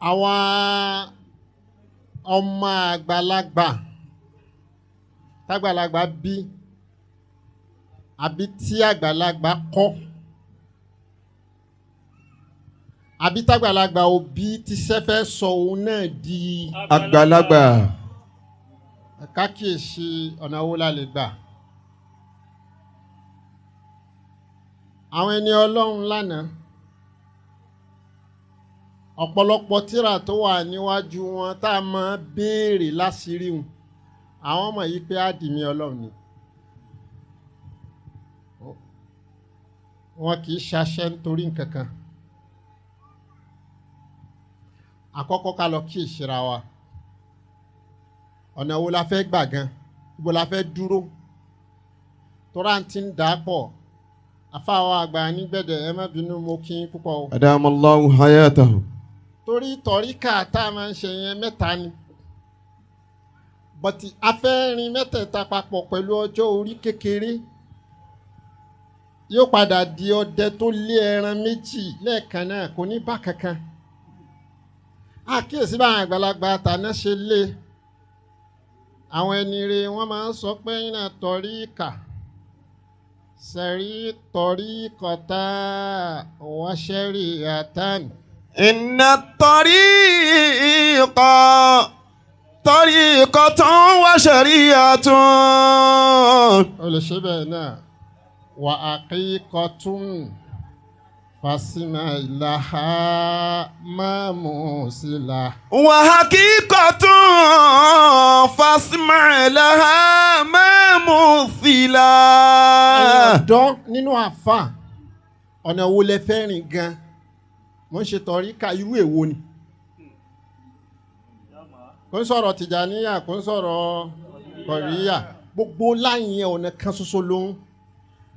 Àwa ọmọ àgbàlagbà tágbàlagbà bí àbí tí àgbàlagbà kọ́ àbí tágbàlagbà òbí tíṣẹ́ fẹ́ sọ òun náà di àgbàlagbà. Kákíyèsí ọ̀nà wo la lè gbà. Àwọn ẹni Ọlọ́run lánàá ọ̀pọ̀lọpọ̀ tírà tó wà níwájú wọn tá a máa béèrè láṣìírí wọn àwọn ọmọ yìí pé àdìmí Ọlọ́run ni. Wọn kì í ṣaṣẹ́ nítorí nǹkan kan. Àkọ́kọ́ ká lọ kí ìṣera wa. Ọ̀nà wo la fẹ́ gbà gan? Ibo la fẹ́ dúró? Tóra ti ń dà á pọ̀. Àfáwọn àgbà nígbẹ̀dẹ̀ ẹ má bínú mo kí n púpọ̀ o. Adamallahu hayatahu. Torí tọ̀ríkà tá a máa ń ṣe yẹn mẹ́ta ni. Bọ̀tì a fẹ́ rin mẹ́tẹ̀ẹ̀ta papọ̀ pẹ̀lú ọjọ́ orí kékeré. Yóò padà di ọdẹ tó lé ẹran méjì lẹ́ẹ̀kan náà kò ní bá kankan. Àkíyèsí báwọn àgbàlagbà tàná ṣe lé. Àwọn ẹni re wọ́n máa ń sọ pé iná tọ̀ríkà sẹ̀rí tọ̀ríkọ̀tà wáṣẹ́rì àtàn. Inna tariqa tariqatun wa shari'atun. Olùṣèbẹ̀ náà wà haqiqatun fasima ilaha máa mú sílá. Wa haqiqatun fasima ilaha máa mú sílá. Ọ̀dọ́ nínú àfà ọ̀nà wo lẹ fẹ́ rìn gan-an? Mo ń ṣe tọ̀ríkà irú èwo ni? Kò ń sọ̀rọ̀ Tìjàníyà, kò ń sọ̀rọ̀ Kọ̀ríyà, gbogbo láyìn ọ̀nà kan ṣoṣo ló ń.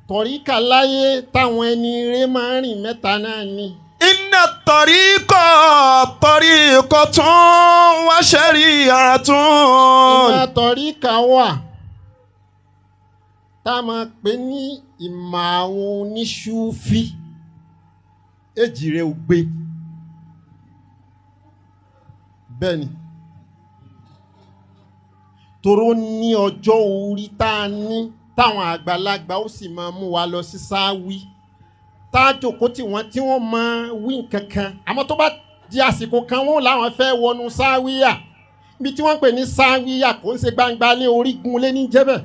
Tọ̀ríkà láyé táwọn ẹni eré máa ń rìn mẹ́ta náà ni. Inna tariqa tariqatun wa shari'atun. Ìmọ̀ tọ̀ríkà wà tá a máa pè ní ìmọ̀ àwọn oníṣúfí. Èjì rẹ̀ ò gbé. Bẹ́ẹ̀ ni. Toró ní ọjọ́ orí tá a ní táwọn àgbàlagbà ó sì máa mú wa lọ sí sáwí. Tá a jókòó tí wọ́n máa wí nǹkan kan. Àmọ́ tó bá di àsìkò kan wọ́n làwọn fẹ́ wọnú sáwíyà. Ibi tí wọ́n ń pè ní sáwíyà kò ń ṣe gbangba lé orígun lé ní jẹ́bẹ̀.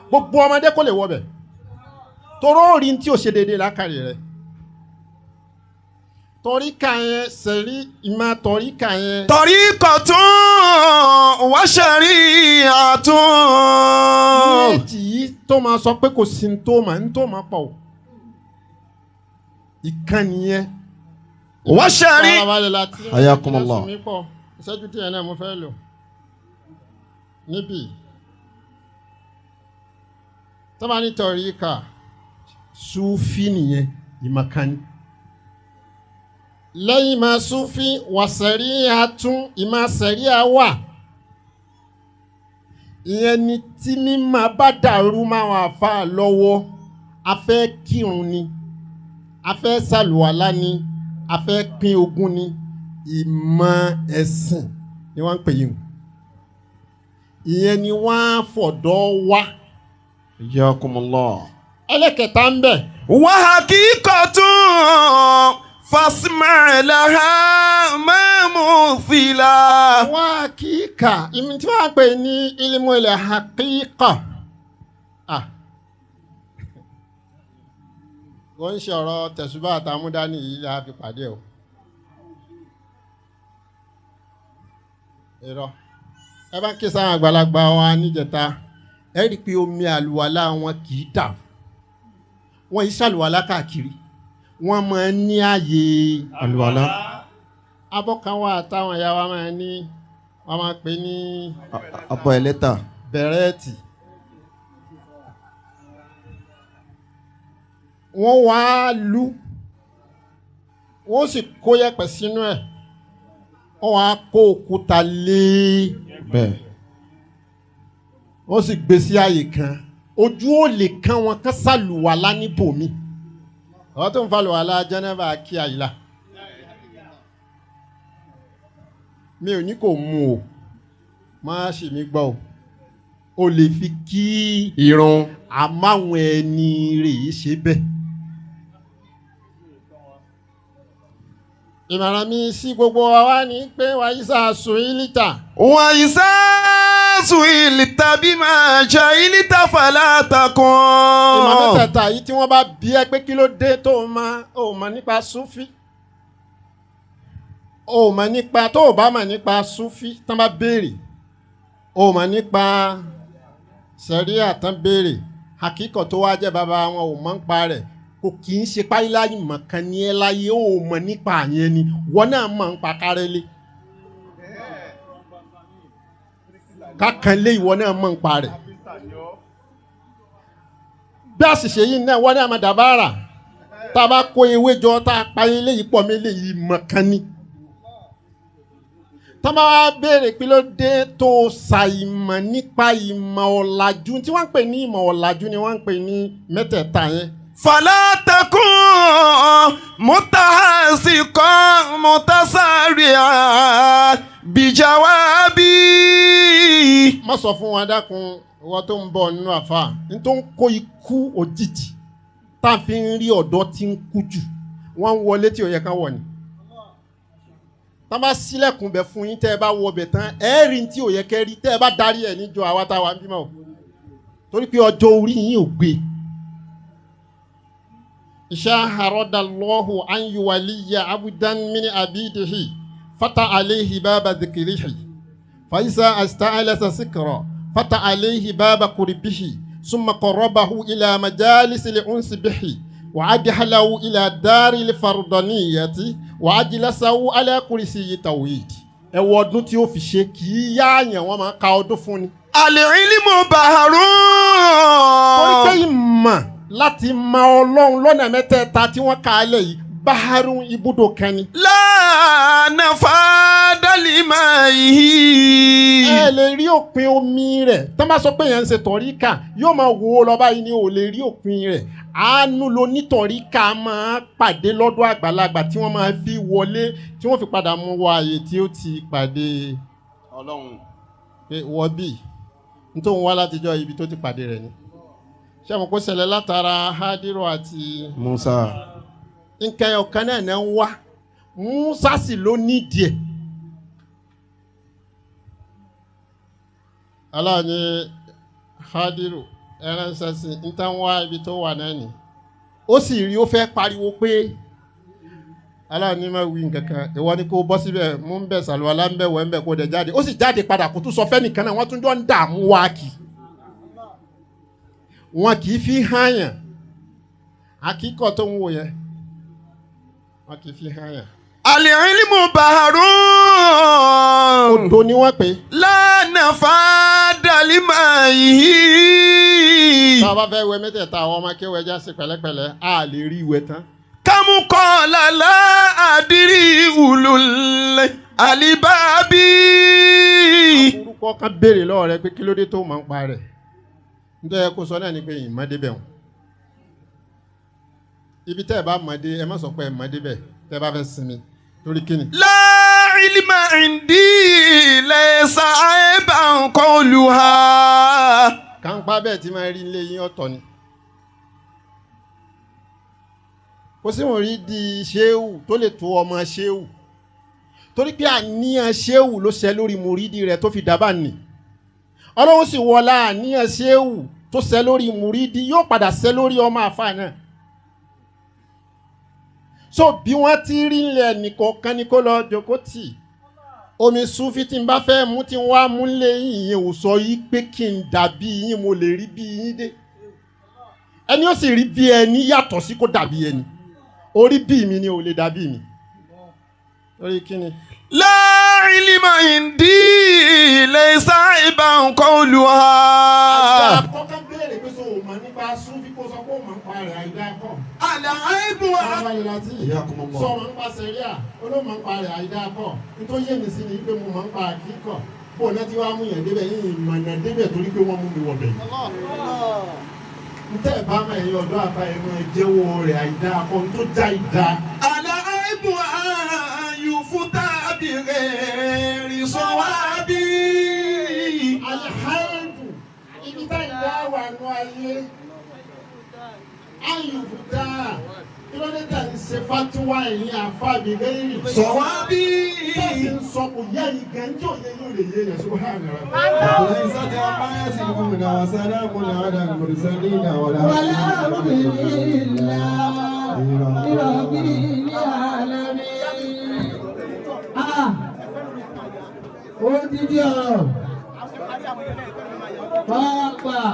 Gbogbo ọmọdé kò lè wọbẹ̀. Toró rí tí ò ṣe déédéé lákàrí rẹ̀. Tọ̀ríkà yẹn sẹ̀rí ìmọ̀ tọ̀ríkà yẹn. Tariqatun wa shari'atun. Méjì yìí tó máa sọ pé kò sí ní tó máa ní tó máa pọ̀ o. Ìkànnì yẹn. Wa shari. Hayakumullah. Ìṣẹ́jú díẹ̀ náà mo fẹ́ lò. Níbí. Tó bá ní tọ̀ríkà, Súfì nìyẹn, ìmọ̀kan ni. Lẹ́yìn máa Súfì wàsẹ̀rí àtún ìmọ̀ sẹ̀rí àwà. Ìyẹn ni tí mímọ̀ bá dàrú máwọn àfáà lọ́wọ́. A fẹ́ kírun ni, a fẹ́ sàlùwàlá ni, a fẹ́ pín ogún ni, ìmọ̀ ẹ̀sìn ni wọ́n ń pè yìí. Ìyẹn ni wọ́n á fọ̀dọ̀ wá. Yakumullah. Ẹlẹ́kẹta ń bẹ̀. Wa haqiqatun fasma laha ma muthila. Wá kíkà ìmí tí wọ́n pè ní ilmu ilẹ̀ haqiqa. Kò ń ṣe ọ̀rọ̀ tẹ̀sùbá àtàmúdání yìí la fi pàdé o. Irọ́. Ẹ bá ké sáwọn àgbàlagbà wa níjẹta, ẹ rí i pé omi àlùwàlá wọn kì í dà. Wọ́n yìí ṣàlùwàlá káàkiri. Wọ́n máa ń ní ààyè àlùwàlá. Abọ́ kan wà táwọn ìyá wa máa ní, wọ́n máa pè ní abọ́ ẹlẹ́ta. Bẹ̀rẹ̀tì. Wọ́n wá lu, wọ́n sì kó yẹ̀pẹ̀ sínú ẹ̀, wọ́n wá kó òkúta lé. Bẹ́ẹ̀. Wọ́n sì gbé sí ààyè kan, ojú ò lè kan wọn kán sàlùwàlá níbòmí. Àwọn tó ń fa àlùwàlá Jẹ́nẹ́bà kí àyílà. Mi ò ní kò mú o, má ṣe mí gbọ́ o. O lè fi kí irun. Àmọ́ àwọn ẹni rè é ṣe bẹ́ẹ̀. Ìmọ̀ràn mi sí gbogbo wa wá ní pé wàyísà sùn ìlítà. Wàyísà sùn ìlítà bí máa ṣe ìlítà fàlà takùn. Ìmọ̀ mẹ́tẹ̀ẹ̀ta yìí tí wọ́n bá bí ẹ pé kí ló dé tó o máa o mọ̀ nípa súfí. O mọ̀ nípa tó o bá mọ̀ nípa súfí tán bá béèrè. O mọ̀ nípa sẹ̀ríà tán béèrè. Àkíkọ̀ tó wá jẹ́ bàbá wọn ò mọ̀ nípa rẹ̀. Kò kì í ṣe páyíláyì mọ̀kan ní ẹ láyé ó mọ̀ nípa àyẹn ni wọ́n náà mọ̀ ń pa kárẹ́lé. Kákanlé ìwọ náà mọ̀ ń pa rẹ̀. Bí àṣìṣe yìí náà wọ́n náà mọ̀ dàbára. Tá a bá kó ewé jọ tá a pa eléyìí pọ̀ mí eléyìí mọ̀kan ni. Tá a bá wá béèrè pé ló dé tó ṣàìmọ̀ nípa ìmọ̀ ọ̀làjú tí wọ́n ń pè ní ìmọ̀ ọ̀làjú ni wọ́n ń pè ní mẹ́tẹ̀ẹ̀ta yẹn. Fala takun mutahasikan mutasari'a bijawabi. Má sọ fún wa dákun ìwọ tó ń bọ̀ nínú àfa ní tó ń kó ikú òjijì tá a fi ń rí ọ̀dọ́ tí ń kú jù wọ́n ń wọlé tí ò yẹ ká wọ̀ ni. Tá a bá sílẹ̀kùn bẹ̀ fún yín tẹ́ ẹ bá wọ bẹ̀ tán ẹ rí tí ò yẹ kẹ́ rí tẹ́ ẹ bá darí ẹ̀ níjọ àwa táwa ń bímọ o torí pé ọjọ́ orí yín ò gbé. Ìṣá àròdà lọ́hùn anyuwaliya abudan mini abidihi fata alayhi baba zikirihi faisa asta'alasa sikra fata alayhi baba kuribihi summa qarabahu ila majalisi li'unsi bihi wa adhalahu ila dari lifardaniyati wa ajlasahu ala kursiyyi tawhid. Ẹ wo ọdún tí ó fi ṣe kì í yáàyàn wọ́n máa ka ọdún fún ni. Al-ilmu baharun. Torí pé ìmọ̀ láti mọ Ọlọ́run lọ́nà mẹ́tẹ̀ẹ̀ta tí wọ́n kà á lẹ̀ yìí báharún ibùdó kan ni. Lánà fàdálì máa yí. Ẹ lè rí òpin omi rẹ̀ tó bá sọ pé yẹn ń ṣe tọ̀ríkà yóò máa wò ó lọ báyìí ni ò lè rí òpin rẹ̀. Àánú lo nítọ̀ríkà máa pàdé lọ́dọ̀ àgbàlagbà tí wọ́n máa fi wọlé tí wọ́n fi padà mú wọ àyè tí ó ti pàdé Ọlọ́run. Pé wọ́n bì nítorí wá látijọ́ ibi tó ti pàdé rẹ̀ ni. Ṣé mo kó ṣẹlẹ̀ látara Hádírò àti Musa. Nǹkan ọ̀kan náà náà ń wá Musa sì ló nídìí ẹ̀. Aláàní Hádírò ẹránṣẹ́ sí ń tán wá ibi tó wà náà ni. Ó sì rí ó fẹ́ pariwo pé aláàní máa wí nǹkan kan ìwọ ni kó bọ́ síbẹ̀ mú ń bẹ̀ sàlùwàlá ń bẹ̀ wẹ̀ ń bẹ̀ kó dẹ̀ jáde. Ó sì jáde padà kó tún sọ fẹ́nìkan náà wọ́n tún jọ ń dààmú wá kì í. Wọn kì í fi hàn yàn akíkọ̀ tó ń wò yẹn wọn kì í fi hàn yàn. Al-ilmu baharun. Odò ni wọ́n pè. Lánà fàdálì máa yí. Tá a bá fẹ́ wẹ mẹ́tẹ̀ẹ̀ta àwọn ọmọ akéwẹ̀ já sí pẹ̀lẹ́pẹ̀lẹ́ a lè rí ìwẹ̀ tán. Kámú kọ́ lálá àdírí ulul alibabi. Orúkọ kan béèrè lọ́wọ́ rẹ pé kí ló dé tó máa ń pa rẹ̀. Nítorí ẹ kó sọ náà ni pé ìmọ̀ débẹ̀ wọn. Ibi tẹ́ ẹ bá mọ̀ dé ẹ má sọ pé ẹ mọ̀ débẹ̀ tẹ́ ẹ bá fẹ́ sinmi torí kíni. La ilma indi laysa aiban qawluha. Kàńpá bẹ́ẹ̀ tí máa rí ilé yín ọ̀tọ̀ ni. Kò sí wọn rí di ṣéwù tó lè tó ọmọ ṣéwù torí pé àníyàn ṣéwù ló ṣẹ lórí mùrídìí rẹ̀ tó fi dábàá nì. Ọlọ́run sì wọlá àníyàn ṣéwù tó ṣẹ lórí mùrídìí yóò padà ṣẹ lórí ọmọ àfa náà. So bí wọ́n ti rí ilẹ̀ nìkọ̀ọ̀kan ni kó lọ jókòó tì. Omi súnfí tí n bá fẹ́ mú tí wọ́n á mú lé yìnyín ò sọ yí pé kí n dàbí yín mo lè rí bí yín dé. Ẹni ó sì rí bí ẹni yàtọ̀ sí kó dàbí ẹni. Orí bí mi ni ò lè dàbí mi. Torí kí ni? La ilma indi laysa aiban qawluha. Àìdá kọ́kọ́ béèrè pé sọ ò mọ̀ nípa súnfí kó sọ pé ó mọ̀ nípa rẹ̀ àìdá kọ́. Al-aibu Sọ mọ̀ nípa sẹ̀ríà, olóòmọ̀ nípa rẹ̀ àìdá kọ́. Nítorí yé mi sí ni pé mo mọ̀ nípa àkíkọ̀. Bó náà tí wàá mú yẹn débẹ̀ yín ìmọ̀nà débẹ̀ torí pé wọ́n mú mi wọ̀bẹ̀. Ntẹ́ ẹ̀ bá máa ẹ̀yin ọ̀dọ́ àfa ẹ̀ máa jẹ́wọ́ rẹ̀ àìdá kọ́ ní tó já ìdá. Al-aibu an yufuta bi بغير صواب. Alhaibu ibi tá ìwà wà nù ayé ayùbùdá kí ló dé tà ń ṣe fatiwa ẹ̀yìn àfàbí lẹ́yìn. صواب. Tẹ̀sí ń sọ kò yẹ yìí gan tí ò yẹ yóò lè yé yẹn subhana rabbi. العزة عما يصفون وسلام على المرسلين والحمد لله رب العالمين. Ah, odidi ọ̀rọ̀ pàápàá.